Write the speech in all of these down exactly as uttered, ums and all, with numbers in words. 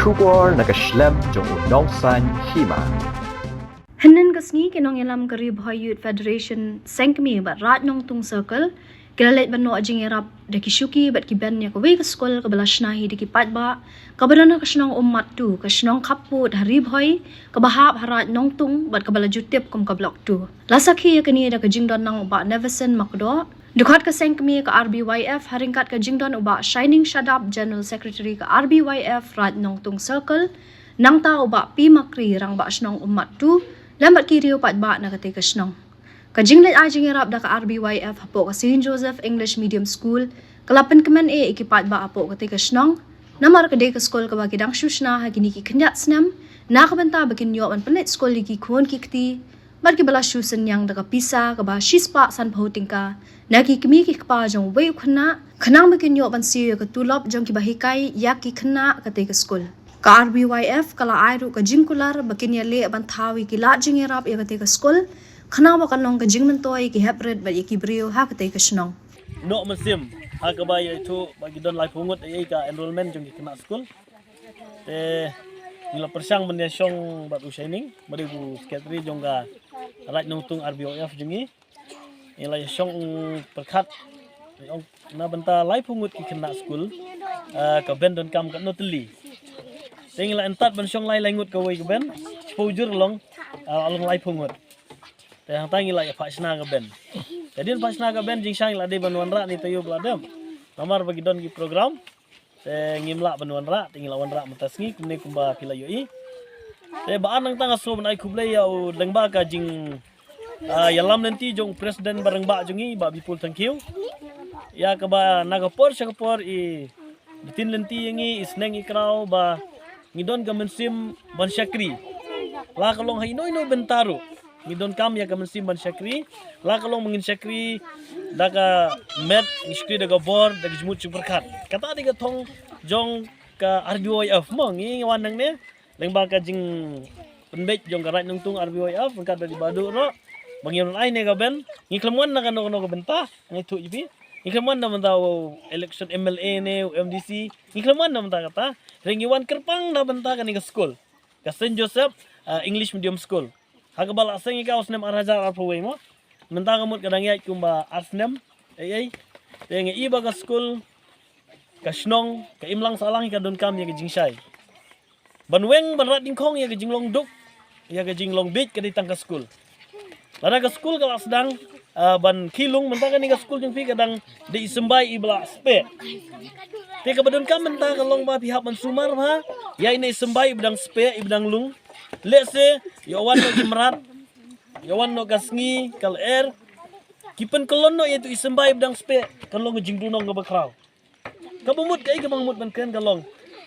Khubor na ka shlem jong u nongsaiñ hima. Hynnin ka sngi ki nongïalam ka Ri Bhoi Youth Federation Seng Kmie bad Raid Nongtung Circle ki la leit ban noh jingïarap da ki shuki bad ki band ïa kawei ka skul kaba la shna hi da ki paidbah kaba don ha ka shnong Ummat tu, ka shnong khappud ha Ri Bhoi, kaba hap ha Raid Nongtung bad kaba la ju tip kum ka Block two. La sakhi ïa kane da ka jingdon lang u Bah Nevison Makdoh, dkhot ka Seng Kmie ka R B Y F, ha ryngkat ka jingdon u Bah Shining Shadap, General Secretary ka R B Y F Raid Nongtung Circle, nangta u Bah P Makri, Rangbah Shnong Ummat tu, lem bad ki riew paidbah na katei ka shnong. Ka jingleit ai jingïarap da ka R B Y F hapoh ka Saint Joseph English Medium School ka la pynkmen eh ïa ki paidbah hapoh katei ka shnong, namar ka dei ka skul kaba ki dang shu shna ha kine ki khyndiat snem na ka bynta ba kin ïoh ban pynleit skul ïa ki khun ki kti bad kiba la shu synñiang da ka pisa kaba shispah sanphew tyngka na ki kmie ki kpa jong uwei u khynnah, khnang ba kin ïoh ban siew ïa ka tulop jong kiba hikai ïa ki khynnah katei ka skul. Ka R B Y F ka la ai ruh ka jingkular ba kin ïaleh ban thaw ïa ki lad jingïarap ïa katei ka skul, khnang ba kan long ka jingmyntoi ïa ki heprit bad ïa ki briew ha katei ka shnong. Noh mynsiem ha kaba ïathuh ba ki don laiphew ngut ïa ka enrollment jong ki khynnah skul. Te ngi la pyrshang ban ïashong bad u Shining, ba dei u secretary jong ka Raid Nongtung R B Y F jong ngi. Ngi la ïashong pyrkhat, ong na bynta laiphew ngut ki khynnah skul, ah, ka band donkam katno tylli. Te ngi la entat ban shong lai lai ngut kawei ka band, shiphew jur long, ah, long laiphew ngut. Te hangta ngi la ïa phah shna ka band. Te hadien phah shna ka band, jingshai ngi la dei ban wanrah ne taïew ba la dep. Namar ba ki don ki program. Te ngim lah ban wanrah, te ngi la wanrah mynta sngi, kumne kumba phi la ïohi. Te ba ar nangta nga sngewbha ban ai khublei ïa u lyngba ka jing, ah, ïalam lynti jong u president ba rangbah jong ngi, Bah Bipul Thangkhiew. Ïa kaba na ka por sha ka por i btin lynti ïa ngi, i sneng i kraw ba ngi don ka mynsiem ban shakri. La ka long ha ino ino bynta ruh ngi donkam ïa ka mynsiem ban shakri. La ka long ba ngin shakri da ka met, ngin shakri da ka bor, da ka jingmut jingpyrkhat. Kata dei ka thong jong ka R B Y F mo, ngi wan nangne lyngba ka jingpynbeit jong ka Raid Nongtung R B Y F ryngkat bad i Bah Duh ruh, ba ngi wan ai ne ka band. Ngi khlem wan na kano kano ka bynta, ngi thuh ïa phi. Ngi khlem wan na bynta u election M L A ne u M D C. Ngi khlem wan na bynta kata. Hynrei ngi wan kyrpang na bynta kane ka skul, ka Saint Joseph, ah, English Medium School. Ha kaba la seng ïa ka u snem ar hajar arphew wei mo. Mynta ka mut ka dang ïaid kumba ar snem. Ei ei. Te nga i ba ka skul, ka shnong, ka imlang sahlang hi ka donkam ïa ka jingshai. Ban weng ban rat dyngkhong ïa ka jinglong duk, ïa ka jinglong bieit ka dei tang ka skul. Lada ka skul ka la sdang, ah, ban khie lung, mynta kane ka skul jong phi ka dang dei i symbai iba la speh. Te kaba donkam mynta ka long ba phi hap ban sumar bha ïa ine i symbai iba dang speh, iba dang lung. Lehse ïa wan noh ki mrad, ïa wan noh ka sngi, ka lyer, ki pynkyllon noh ïa itu i symbai iba dang speh, kan long ka jingdunong kaba khraw. Kaba mut kaei kaba nga mut ban kren ka long,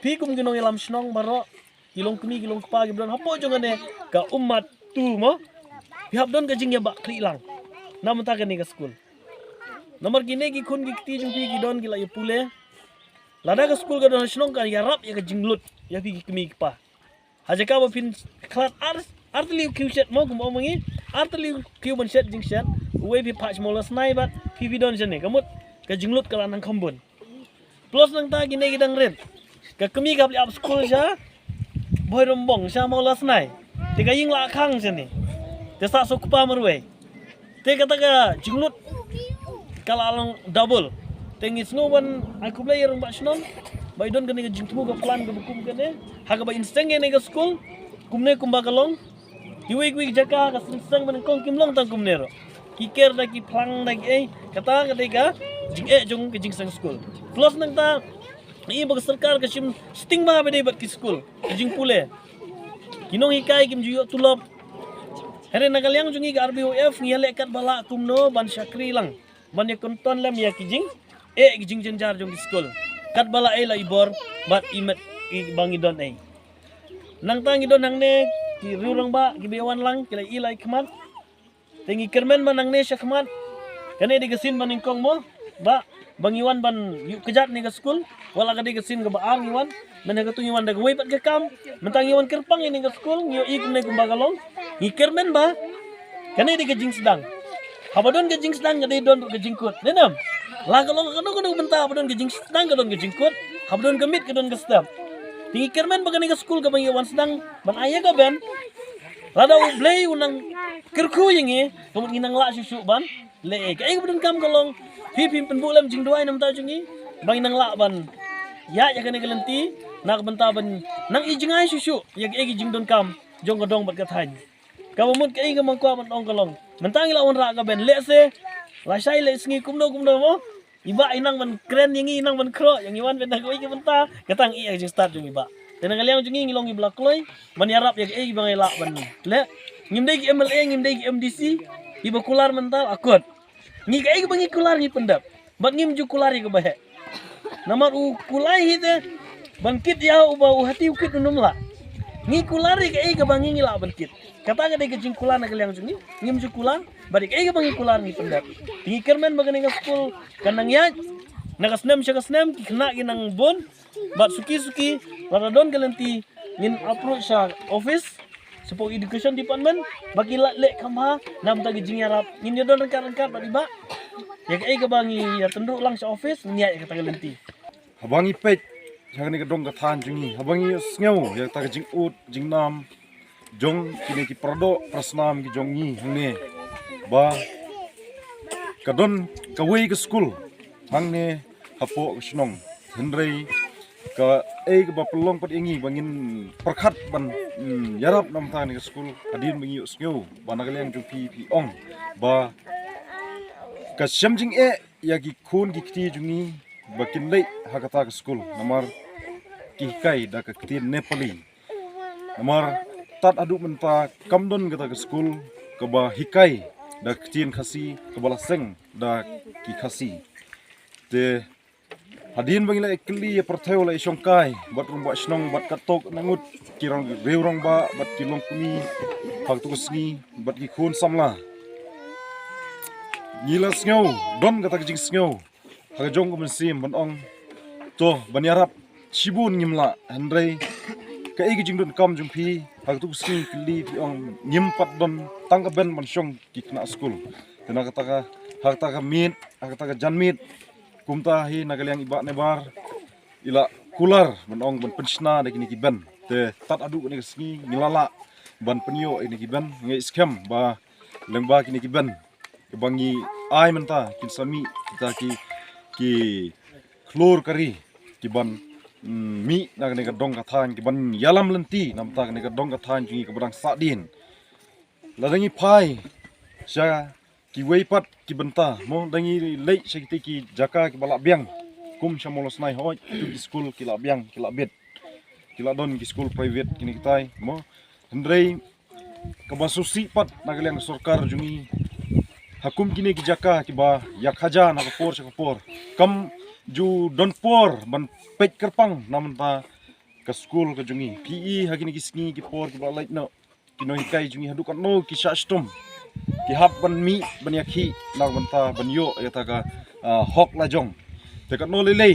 phi kum ki nongïalam shnong baroh, ki long kmie ki long kpa kiba don hapoh jong kane ka Ummat tu mo, phi hap don ka jingïabakla lang na bynta kane ka skul. Namar kine ki khun ki kti jong phi ki don ki la ïa pule. Lada ka skul ka don ha shnong, kan ïarap ïa ka jinglut ïa phi ki kmie ki kpa. Ha jaka ba phin khlad ar, ar tylli u khiew shet mo, kumba ong ma ngi, ar tylli u khiew ban shet jingshet, uwei phi phah sha Mawlasnai bad phi phi don shane, ka mut ka jinglut ka la nang kham bun. Plus nangta kine ki dang rit, ka kmie ka hap leit ap skul sha Bhoirymbong, sha Mawlasnai, te ka ïing la khang shane, te sah suk kpa marwei. Te kata ka jinglut ka la long double. Te ngi sngew ban ai khublei ïa rangbah shnong ba i don kane ka jingthmu, ka plan kaba kum kane, ha kaba in seng ïa kane ka skul kumne kumba ka long. Kiwei kiwei ki jaka ka seng seng ba nyngkong kim long tang kumne ruh, ki ker da ki phlang da kiei. Kata ka dei ka jingeh jong ka jingseng skul. Plus nangta i ba ka sorkar ka shim stigma ba dei bad ki skul, ka jingpule. Ki nonghikai kim ju ïoh tulop. Hynrei na ka liang jong ngi ka R B Y F ngi ïaleh katba lah kumno ban shakri lang, ban ïakynton lem ïa ki jingeh, ki jingjynjar jong ki skul, katba lah ei la i bor bad i met i ba ngi don ei. Nangta ngi don hangne ki riew rangbah kiba ïa wan lang, ki la i la i khmat. Te ngi kyrmen ba nangne shakhmat, kane dei ka sien ba nyngkong mo, ba, ba ngi wan ban ïuh kjat ne ka skul. Wat la ka dei ka sien kaba ar ngi wan, mynta katu ngi wan da kawei pat ka kam. Mynta ngi wan kyrpang ïa ne ka skul, ngi ïohi kumne kumba ka long. Ngi kyrmen ba kane dei ka jingsdang. Haba don ka jingsdang ka dei don ruh ka jingkut, ne em? La ka long kano kano ka bynta, haba don ka jingsdang ka don ka jingkut, haba don ka miet ka don ka step. Te ngi kyrmen ba kane ka skul kaba ngi wan sdang ban ai ïa ka ben, lada U Blei u nang kyrkhu ïa ngi, ka mut ngi nang lah shuh shuh ban leh. Kaei kaba donkam ka long, phi phim pynbuh lem jingduwai na bynta jong ngi ba ngi nang lah ban ïaid ïa kane ka lynti na ka bynta ban nang ïa jngai shuh shuh ïa kaei ka jingdonkam jong ka dong bad ka thaiñ. Kaba mut kaei kaba nga kwah ban ong ka long, mynta ngi la wanrah ka ben, lehse lashai leh sngi kumno kumno mo, i Bah i nang ban kren ïa ngi, i nang ban khroh ïa ngi, wan beit na kawei ka bynta. Kata ngi ïa ka jingstad jong i Bah. Te na ka liang jong ngi, ngi long kiba la kloi ban ïarap ïa kaei ba ngi lah ban leh. Ngim dei ki M L A, ngim dei ki M D C, kiba kular mynta akut. Ngi kaei kaba ngi kular ngi pyndep. Bad ngim ju kular ïa kaba heh. Namar u kulai hi te ban kit ïa uba u hati u kit u nym lah. Ngi kular ïa kaei kaba ngi ngi lah ban kit. Kata ka dei ka jingkular na ka liang jong ngi. Ngim ju kular bad ïa kaei kaba ngi kular ngi pyndep. Te ngi kyrmen ba kane ka skul kan nang ïaid na ka snem sha ka snem, ki khynnah ki nang bun. Bad suki suki, lada don ka lynti, ngin approach sha office, shapoh Education Department, ba ki lah leh kham bha na bynta ki jingïarap. Ngin ïa don ryngkat ryngkat bad i Bah ïa kaei kaba ngi ïa tynruh lang sha office, ngin ïa ïa kata ka lynti. Haba ngi peit sha kane ka dong ka thaiñ jong ngi, haba ngi sngew ïa kata ka jingud jingnam jong kine ki paradoh parasnam ki jong ngi hangne, ba ka don kawei ka skul hangne hapoh ka shnong. Hynrei kaei kaba pynlong pat ïa ngi ba ngin pyrkhat ban, mm, ïarap na bynta kane ka skul, hadien ba ngi ïohsngew ba na ka liang jong phi phi ong ba ka shem jingeh ïa ki khun ki kti jong ngi ba kin leit ha kata ka skul, namar ki hikai da ka ktien Nepali. Namar tad haduh mynta kam don kata ka skul kaba hikai da ka ktien Khasi, kaba la seng da ki Khasi. Te hadien ba ngi la ïa kylli ïa pyrthei, la ïa shongkai bad rangbah shnong bad katto katne ngut ki rong, riew rangbah bad ki longkmie ha kato ka sngi bad ki khun samla, ngi la sngew, don kata ka jingsngew ha ka jong ka mynsiem ban ong, to, ban ïarap shibun ngim lah, hynrei kaei ka jingdonkam jong phi, ha kato ka sngi kylli phi ong ngim pat don tang ka ben ban shong ki khynnah skul. Te na kata ka, ha kata ka miet, ha kata ka janmiet, kumta hi na ka liang i Bah Nebar i la kular ban ong ban pynshna da kine ki ben. Te tad haduh kane ka sngi ngi la lah ban pynïoh ïa kine ki ben. Nga ngeit skhem ba lyngba kine ki ben kaba ngi ai mynta kin sa mih kita ki, ki khlur ka ri kiban, mm, mih na kane ka dong ka thaiñ, kiban ïalam lynti na bynta kane ka dong ka thaiñ jong ngi kaba dang sahdien. Lada ngi phai sha kiwei pat ki bynta, mo, da ngi leit sha kita ki jaka kiba lah biang, kum sha Mawlasnai, hooid, tu ki skul ki lah biang, ki lah bit, ki lah don ki skul private kine kitai, mo. Hynrei kaba sngewsih pat na ka liang ka sorkar jong ngi, ha kum kine ki jaka kiba ïa khaja na ka por sha ka por, kam ju don por ban peit kyrpang na bynta ka skul ka jong ngi. Phi i ha kine ki sngi ki por kiba la leit noh, ki nonghikai jong ngi haduh katno ki shah shitom, ki hap ban mih ban ïakhih na ka bynta ban ïoh ïa kata ka, ah, hok la jong. Te katno lei lei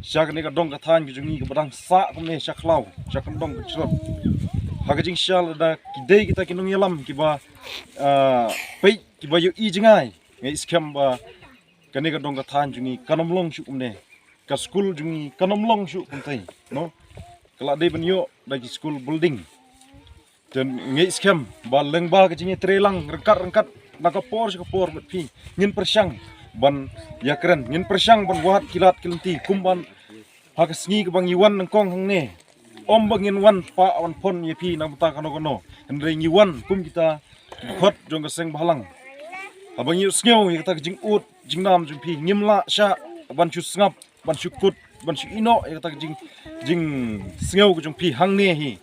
sha kane ka dong ka thaiñ ka jong ngi kaba dang sah kumne sha khlaw, sha kyndong kynshlur. Ha ka jingshisha lada ki dei kita ki nongïalam kiba, ah, peit, kiba ïohi jngai, nga ngeit skhem ba kane ka dong ka thaiñ jong ngi kan ym long shuh kumne, ka skul jong ngi kan ym long shuh kumtai, no. Ka la dei ban ïoh da ki skul building. Te nga ngeit skhem ba lyngba ka jingïatreilang ryngkat ryngkat na ka por sha ka por bad phi, ngin pyrshang ban ïakren, ngin pyrshang ban wad ki lad ki lynti, kumban ha ka sngi kaba ngi wan nyngkong hangne, ym ba ngin wan pah wan phon ïa phi na ka bynta kano kano, hynrei ngi wan kum kita ki khot jong ka seng bhalang. Haba ngi ïohsngew ïa kata ka jingud jingnam jong phi, ngim lah shah ban shu sngap, ban shu kut, ban shu ïehnoh ïa kata ka jing, jingsngew ka jong phi hangne hi.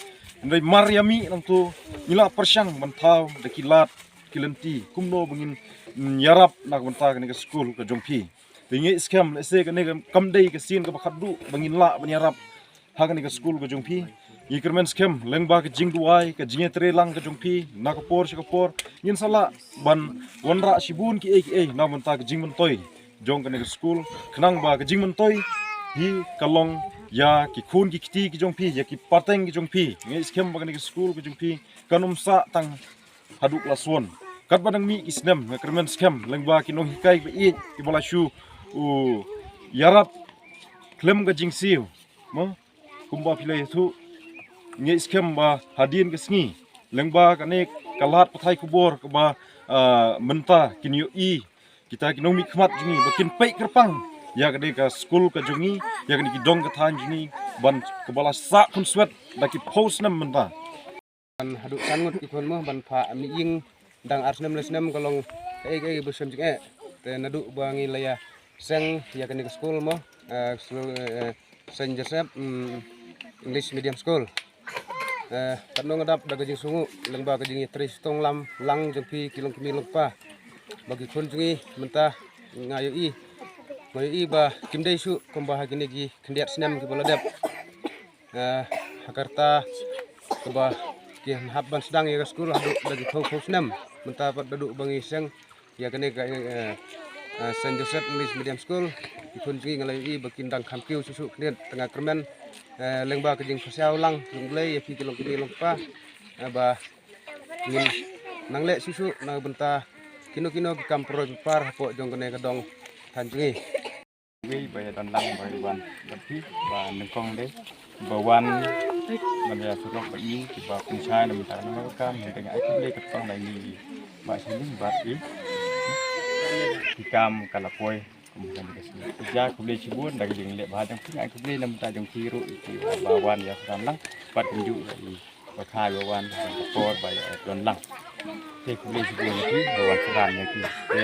Hynrei mar ïa mih nangto ngi la pyrshang ban thaw da ki lad ki lynti kumno ba ngin, mm, ïarap na ka bynta kane ka skul ka jong phi. Te nga ngeit skhem lehse kane ka kam dei ka sien kaba khatduh ba ngin lah ban ïarap ha kane ka skul ka jong phi. Ngi kyrmen skhem lyngba ka jingduwai, ka jingïatreilang ka jong phi na ka por sha ka por, ngin sa lah ban wanrah shibun kiei kiei na ka bynta ka jingmyntoi jong kane ka skul, khnang ba ka jingmyntoi hi ka long ïa ki khun ki kti ki jong phi, ïa ki pateng ki jong phi. Nga ngeit skhem ba kane ka skul ka jong phi kan ym sah tang haduh la suon. Katba dang mih ki snem nga kyrmen skhem lyngba ki nonghikai ba ïeit kiba la shu, u, ïarap khlem ka jingsiew, mo, Kumba phi la ïathuh, ngi skhem ba hadien ka sngi lyngba kane ka lad pathai khubor kaba, ah, mynta kin ïohi kita ki nongmihkhmat jong ngi ba kin peit kyrpang ïa kane ka skul ka jong ngi, ïa kane ki dong ka thaiñ jong ngi, ban kaba la sah khunswet da ki phew snem mynta. Ban haduh san ngut ki khun mo ban phah mih ïing, dang ar snem le snem ka long kaei kaei ba shem jingeh. Te naduh ba ngi la ïa seng ïa kane ka skul mo, eh, skul, eh, Saint Joseph, mm, English Medium School. Eh, katno nga dap da ka jingsngew lyngba ka jingïatrei shitom lam lang jong phi ki long kmie long kpa. Ba ki khun jong ngi mynta nga ïohi, nga ïohi ba kim dei shuh kumba ha kine ki khyndiat snem kiba la dep. Eh, ha ka rta kaba ki hap ban sdang ïa ka skul haduh da ki phew phew snem. Mynta pat naduh ba ngi seng ïa kane ka, eh, eh, Saint Joseph English Medium School, ki khun jong ngi nga la ïohi ba kin dang kham kiew shuh shuh khyndiat tang kyrmen, eh, lyngba ka jingpyrshang lang jong U Blei ïa phi ki long kmie long kpa, eh, ba ngin nang leh shuh shuh na ka bynta kino kino ki kam pynroi pynpar hapoh jong kane ka dong thaiñ jong ngi. Wei ba ïa don lang ba ïa wan bad phi ba nyngkong de ba wan ban ïa surok bad ngi kiba pynshai na mynta ka kam, hynrei nga ai khublei kyrpang na ngi ba sini bad phi. Ki kam ka la poi kum ka ni ka sini. Ïa khublei shibun da ka jingleh bha jong phi, nga ai khublei na mynta jong phi ruh kiba wan ïa surok lang bad kumjuh ïa i ba khai ba wan ka por ba ïa don lang. Te khublei shibun ïa phi ba wan surok ïa phi. Te